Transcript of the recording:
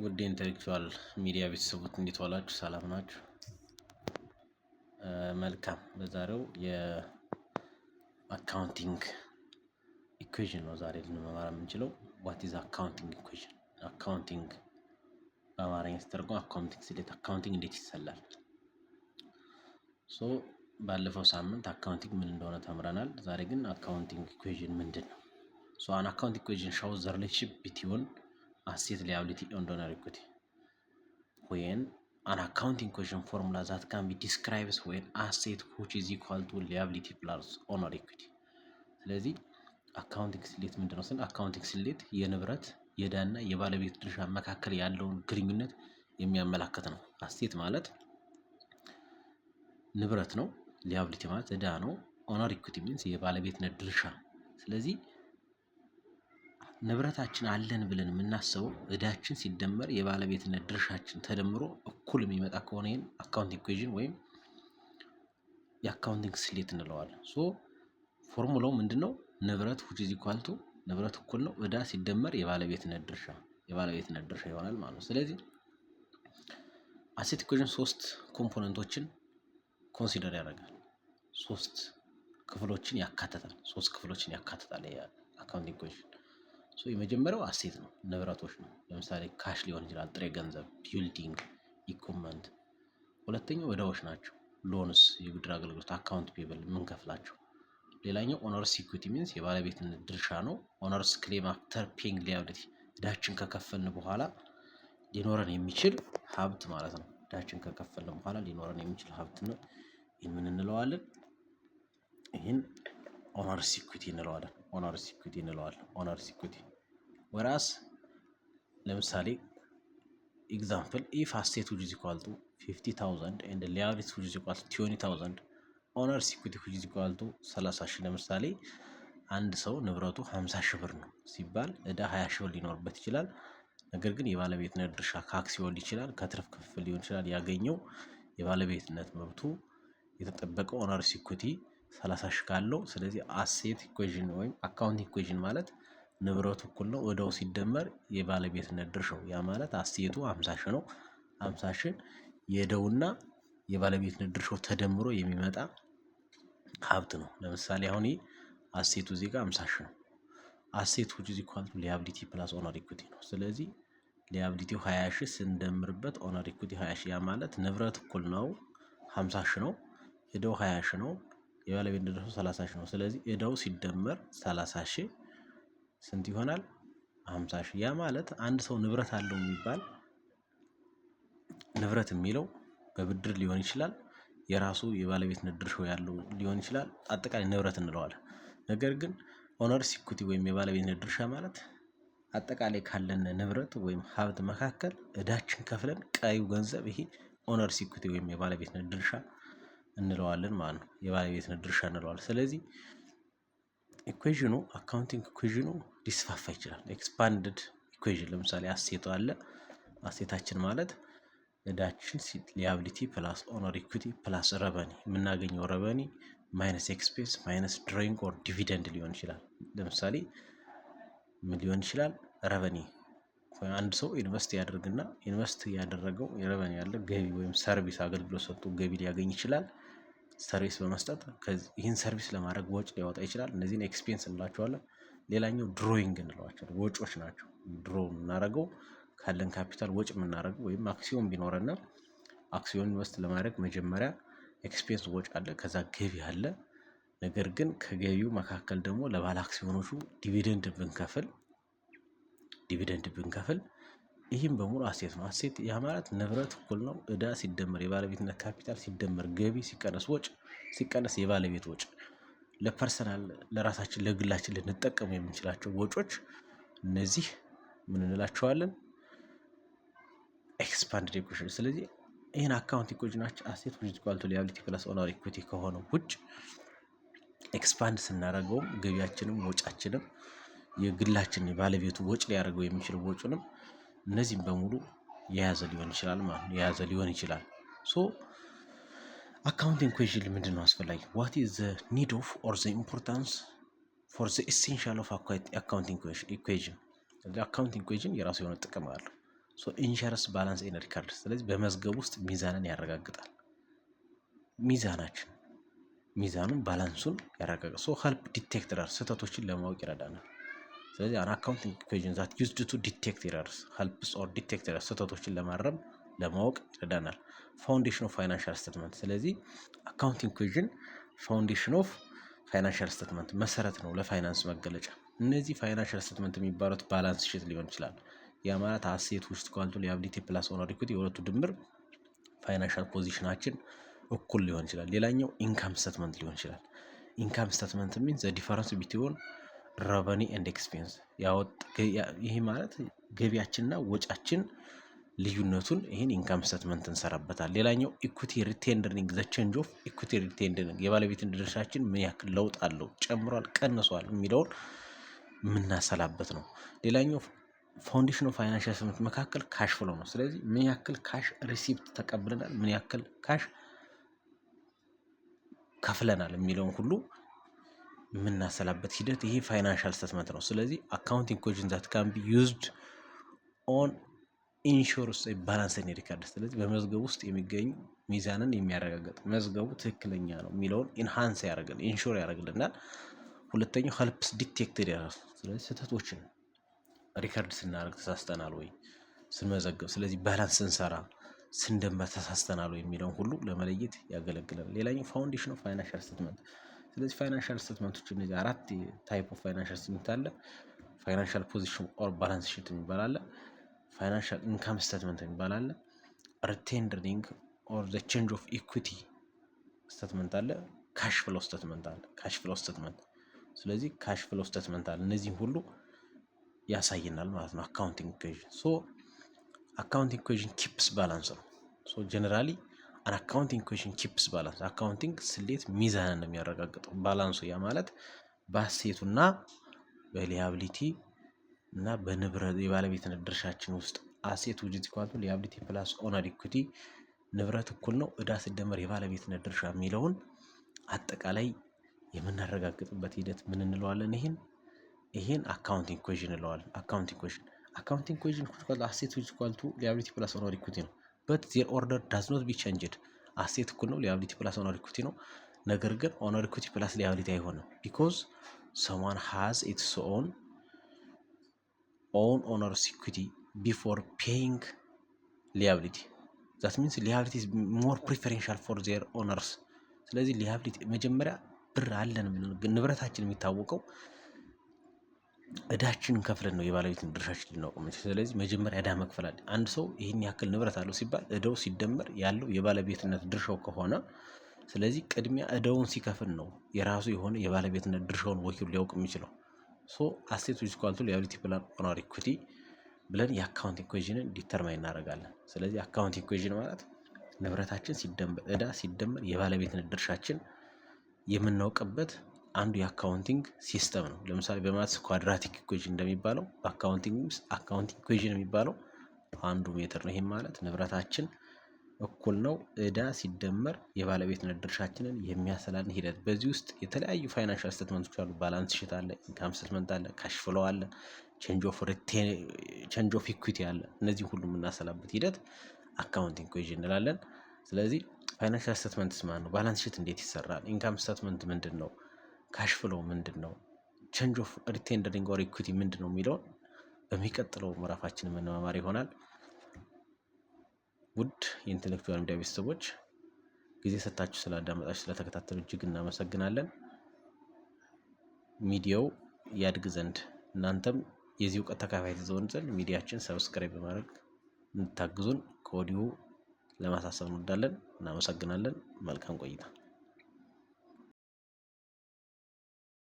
ውድ intellectual media ቤተሰቦች፣ እንዴት ዋላችሁ? ሰላም ናችሁ? መልካም። በዛሬው የ accounting equation ነው ዛሬ ልንመማር የምንችለው። What is accounting equation? Accounting በአማርኛ ሲተረጎም accounting ስሌት፣ accounting እንዴት ይሰላል? So ባለፈው ሳምንት accounting ምን እንደሆነ ተምረናል። ዛሬ ግን accounting equation ምንድን ነው? So an accounting equation shows the relationship between asset, liability and owner equity. When an accounting equation formula that can be describes when asset which is equal to liability plus owner equity። ስለዚህ accounting ስሌት ምንድነው ስንል accounting ስሌት የንብረት፣ የዕዳና የባለቤት ድርሻ መካከል ያለውን ግንኙነት የሚያመላክት ነው። Asset ማለት ንብረት ነው። Liability ማለት ዕዳ ነው። Owner equity means የባለቤትነት ድርሻ። ስለዚህ ንብረታችን አለን ብለን የምናስበው እዳችን ሲደመር የባለቤትነት ድርሻችን ተደምሮ እኩል የሚመጣ ከሆነ ይህን accounting equation ወይም የ accounting ስሌት እንለዋለን። So formula ው ምንድነው? ንብረት which is equal to፣ ንብረት እኩል ነው እዳ ሲደመር የባለቤትነት ድርሻ ይሆናል ማለት ነው። ስለዚህ asset equation ሶስት component ኦችን consider ያደርጋል። ሶስት ክፍሎችን ያካትታል። ሶስት ክፍሎችን ያካትታል የ accounting equation። So የመጀመሪያው asset ነው፣ ንብረቶች ነው። ለምሳሌ cash ሊሆን ይችላል፣ ጥሬ ገንዘብ፣ building፣ equipment። ሁለተኛው እዳዎች ናቸው፣ loans፣ የብድር አገልግሎት፣ account payable የምንከፍላቸው። ሌላኛው owner's equity means የባለቤትነት ድርሻ ነው። Owner's claim after paying liability፣ እዳችን ከከፈልን በኋላ ሊኖረን የሚችል ሀብት ማለት ነው። እዳችን ከከፈልን በኋላ ሊኖረን የሚችል ሀብት ነው። ይህን ምን እንለዋለን? ይህን owner's equity እንለዋለን። Owner's equity እንለዋለን። Owner's equity whereas ለምሳሌ example, if asset which is equal to 50,000 and liability which is equal to 20,000, owner's equity which is equal to 30,000። ለምሳሌ አንድ ሰው ንብረቱ 50 ሺህ ብር ነው ሲባል እዳ 20 ሺህ ብር ሊኖርበት ይችላል። ነገር ግን የባለቤትነት ድርሻ ከአክሲዮን ይችላል፣ ከትርፍ ክፍፍል ሊሆን ይችላል፣ ያገኘው የባለቤትነት መብቱ የተጠበቀው owner's equity 30 ሺህ ካለው፣ ስለዚህ asset equation ወይም accounting equation ማለት ንብረቱ እኩል ነው እዳው ሲደመር የባለቤትነት ድርሻው። ያ ማለት asset ኡ 50 ሺህ ነው። 50 ሺህ የእዳውና የባለቤትነት ድርሻው ተደምሮ የሚመጣ ሀብት ነው። ለምሳሌ አሁን ይሄ asset ኡ እዚህ ጋር 50 ሺህ ነው። Asset which is equal to liability plus owner equity ነው። ስለዚህ liability ው 20 ሺህ ስንደምርበት owner equity 20 ሺህ፣ ያ ማለት ንብረት እኩል ነው 50 ሺህ ነው። እዳው 20 ሺህ ነው። የባለቤትነት ድርሻው 30 ሺህ ነው። ስለዚህ እዳው ሲደመር 30 ሺህ ስንት ይሆናል? 50 ሺህ። ያ ማለት አንድ ሰው ንብረት አለው የሚባል፣ ንብረት የሚለው በብድር ሊሆን ይችላል፣ የራሱ የባለቤትነት ድርሻው ያለው ሊሆን ይችላል። አጠቃላይ ንብረት እንለዋለን። ነገር ግን owner's equity ወይም የባለቤትነት ድርሻ ማለት አጠቃላይ ካለን ንብረት ወይም ሀብት መካከል እዳችን ከፍለን ቀሪው ገንዘብ፣ ይሄ owner's equity ወይም የባለቤትነት ድርሻ እንለዋለን ማለት ነው። የባለቤትነት ድርሻ እንለዋለን። ስለዚህ equation ኑ፣ accounting equation ኑ ሊስፋፋ ይችላል። Expanded equation ለምሳሌ asset ኡ አለ። Asset ኣችን ማለት እዳችን liability plus owner equity plus revenue፣ የምናገኘው revenue minus expense minus drawing or dividend ሊሆን ይችላል። ለምሳሌ ምን ሊሆን ይችላል? Revenue አንድ ሰው invest ያደርግና invest ያደረገው revenue ያለ ገቢ ወይም service፣ አገልግሎት ሰጥቶ ገቢ ሊያገኝ ይችላል። Service በመስጠት ይህን service ለማድረግ ወጪ ሊያወጣ ይችላል። እነዚህን expense እንላቸዋለን። ሌላኛው drawing እንለዋቸዋለን፣ ወጪዎች ናቸው። Draw የምናደርገው ካለን ካፒታል ወጪ የምናደርገው ወይም አክሲዮን ቢኖረን አክሲዮን invest ለማድረግ መጀመሪያ expense ወጪ አለ፣ ከዛ ገቢ አለ። ነገር ግን ከገቢው መካከል ደግሞ ለባለ አክሲዮኖቹ dividend ብንከፍል ይህም በሙሉ asset ነው። Asset ያ ማለት ንብረት እኩል ነው እዳ ሲደመር የባለቤትነት ካፒታል ሲደመር ገቢ ሲቀነስ ወጭ ሲቀነስ የባለቤት ወጭ፣ ለ personal ለራሳችን ለግላችን ልንጠቀም የምንችላቸው ወጮች፣ እነዚህ ምን እንላቸዋለን? Expanded equation። ስለዚህ ይህን account equation ኣችን asset which is equal to liability plus owner equity ከሆነው ውጭ expand ስናደርገውም ገቢያችንም ወጫችንም የግላችን ባለቤቱ ወጪ ሊያደርገው የሚችለው ወጪንም እነዚህም በሙሉ የያዘ ሊሆን ይችላል ማለት ነው። የያዘ ሊሆን ይችላል። So accounting equation ምንድነው አስፈላጊ? What is the need of or the importance for the essential of accounting equation? Accounting equation የራሱ የሆነ ጥቅም አለው። Ensures balance in record። ስለዚህ በመዝገብ ውስጥ ሚዛንን ያረጋግጣል። ሚዛናችን ሚዛኑን balance ኡን ያረጋግጣል። So help detect error፣ ስህተቶችን ለማወቅ ይረዳናል። ስለዚህ an accounting equation that used to detect errors, helps or detect errors፣ ስህተቶችን ለማረም ለማወቅ ይረዳናል። Foundation of financial statement። ስለዚህ accounting equation foundation of financial statement መሰረት ነው ለፋይናንስ መገለጫ። እነዚህ financial statement የሚባሉት balance sheet ሊሆን ይችላል። ያ ማለት asset which equal to liability plus owner equity የሁለቱ ድምር financial position ኣችን እኩል ሊሆን ይችላል። ሌላኛው income statement ሊሆን ይችላል። Income statement means the difference between revenue and expense። ይሄ ማለት ገቢያችንና ወጫችን ልዩነቱን ይህን income statement እንሰራበታል። ሌላኛው equity retained earning, the change of equity retained earning፣ የባለቤትነት ድርሻችን ምን ያክል ለውጥ አለው፣ ጨምሯል፣ ቀንሷል የሚለውን የምናሰላበት ነው። ሌላኛው foundation of financial statement መካከል cash flow ነው። ስለዚህ ምን ያክል cash receipt ተቀብለናል፣ ምን ያክል cash ከፍለናል የሚለውን ሁሉ የምናሰላበት ሂደት ይሄ financial statement ነው። ስለዚህ accounting equation that can be used on ensures balance in record። ስለዚህ በመዝገብ ውስጥ የሚገኝ ሚዛንን የሚያረጋግጥ መዝገቡ ትክክለኛ ነው የሚለውን enhance ያደርግልን ensure ያደርግልናል። ሁለተኛው helps detect error። ስለዚህ ስህተቶችን record ስናደርግ ተሳስተናል ወይ ስንመዘግብ፣ ስለዚህ balance ስንሰራ ስንደምር ተሳስተናል ወይ የሚለውን ሁሉ ለመለየት ያገለግላል። ሌላኛው foundation of financial statement። ስለዚህ financial statement ኦች እነዚህ አራት type of financial statement አለ። Financial position or balance sheet የሚባል አለ። Financial income statement የሚባል አለ። Retained earning or the change of equity statement አለ። Cash flow statement አለ። Cash flow statement፣ ስለዚህ cash flow statement አለ። እነዚህም ሁሉ ያሳየናል ማለት ነው። Accounting equation, so accounting equation keeps balance ነው። So generally an accounting equation keeps balance። Accounting ስሌት ሚዛንን ነው የሚያረጋግጠው balance ኡ። ያ ማለት በ asset ኡና በ liability እና በንብረት የባለቤትነት ድርሻችን ውስጥ asset which is equal to liability plus owner equity፣ ንብረት እኩል ነው እዳ ሲደመር የባለቤትነት ድርሻ የሚለውን አጠቃላይ የምናረጋግጥበት ሂደት ምን እንለዋለን? ይሄን accounting equation እንለዋለን። Accounting equation asset which equal to liability plus owner equity ነው። But their order does not be changed። Asset እኩል ነው liability plus owner equity ነው። ነገር ግን owner equity plus liability አይሆንም። Because someone has its own owner's equity before paying liability. That means liability more preferential for their owners። ስለዚህ liability መጀመሪያ ብር አለን ንብረታችን የሚታወቀው እዳችንን ከፍለን ነው የባለቤትን ድርሻችን ልናውቅ የምንችል። ስለዚህ መጀመሪያ እዳ መክፈል አለ። አንድ ሰው ይህን ያክል ንብረት አለው ሲባል እዳው ሲደመር ያለው የባለቤትነት ድርሻው ከሆነ፣ ስለዚህ ቅድሚያ እዳውን ሲከፍል ነው የራሱ የሆነ የባለቤትነት ድርሻውን ወኪሉ ሊያውቅ የሚችለው። So asset which equal to liability plus owner equity ብለን የ accounting equation ን determine እናደርጋለን። ስለዚህ accounting equation ማለት ንብረታችን ሲደመር እዳ ሲደመር የባለቤትነት ድርሻችን የምናውቅበት አንዱ የ accounting system ነው። ለምሳሌ በ maths quadratic equation እንደሚባለው በ accounting ውስጥ accounting equation የሚባለው አንዱ method ነው። ይህም ማለት ንብረታችን እኩል ነው እዳ ሲደመር የባለቤትነት ድርሻችንን የሚያሰላልን ሂደት። በዚህ ውስጥ የተለያዩ financial statement ኦች አሉ። Balance sheet አለ፣ income statement አለ፣ cash flow አለ፣ change of equity አለ። እነዚህ ሁሉ የምናሰላበት ሂደት accounting equation እንላለን። ስለዚህ financial statements ማን ነው? Balance sheet እንዴት ይሰራል? Income statement ምንድን ነው? Cash flow ምንድን ነው? Change of retained earning or equity ምንድን ነው የሚለውን በሚቀጥለው ምዕራፋችን የምንማማር ይሆናል። ውድ የ Intellectual Media ቤተሰቦች ጊዜ ሰጥታችሁ ስላዳመጣችሁ ስለተከታተሉ እጅግ እናመሰግናለን። ሚዲያው ያድግ ዘንድ እናንተም የዚህ እውቀት ተካፋይ ትሆኑ ዘንድ ሚዲያችን subscribe በማድረግ እንድታግዙን ከወዲሁ ለማሳሰብ እንወዳለን። እናመሰግናለን። መልካም ቆይታ።